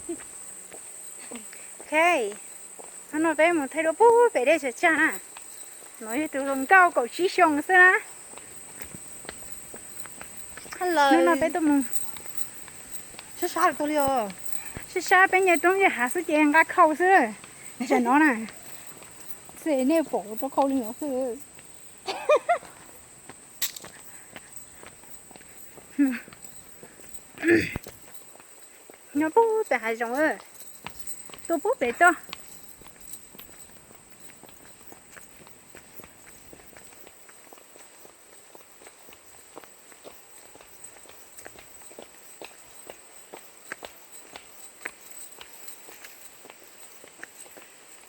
Ok, hnub no peb mus thaij dua pug pem dej tsag tsag na. No yog tus hluas nkauj kaum tsib xyoo xwb na. Hnub no peb tuaj mus sab sab peb nce roob nce hav xwb ces nqa khau xwb. Tsam no na, xwb nej pom rau khau li no xwb. Nyob pug pem hav zoov, tuaj pug pem toj.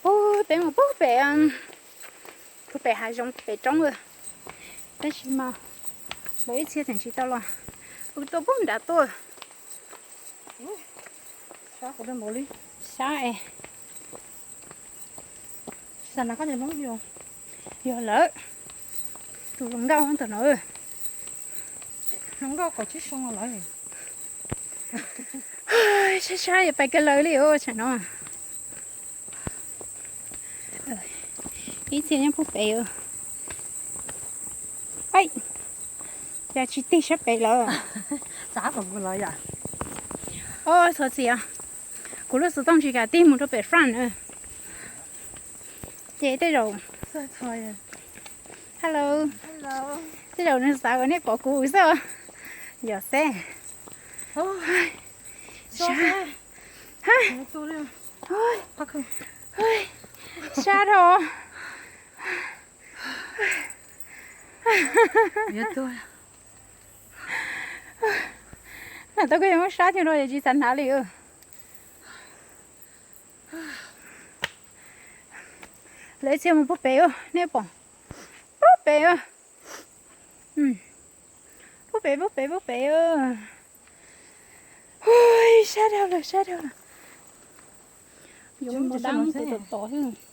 Pug pem mus pug pem, pug pem hav zoov pem roob. Tab sis mas lawv ib txhia tseem tsis tau los, kuv tuaj pug nrad tuaj. Sab es, yog lawm, tus hluas nkauj ntawm no, hluas nkauj kaum tsib xyoo lawm. Sab sab yuav pais kawg lawm li os tsam no. Ib txhia nyob pug pem. Cas tsis tig sab pem lawm. Os, txhob txwm, kuv lub xov tooj tsis kam tig mus rau pem front na. Ces tej zaum, hello, tej zaum nws xav kom nej pom kuv xwb. Yog xwb. Sab dhau. Lam tau koj yuav muab sab thiab no es tsis xav hnav li. Lawv txhia mus pug pem, nej pom, pug pem, pug pem, pug pem, pug pem. Sab dhau lawm, sab dhau lawm. Yuav mus dab mus tom tom xwb.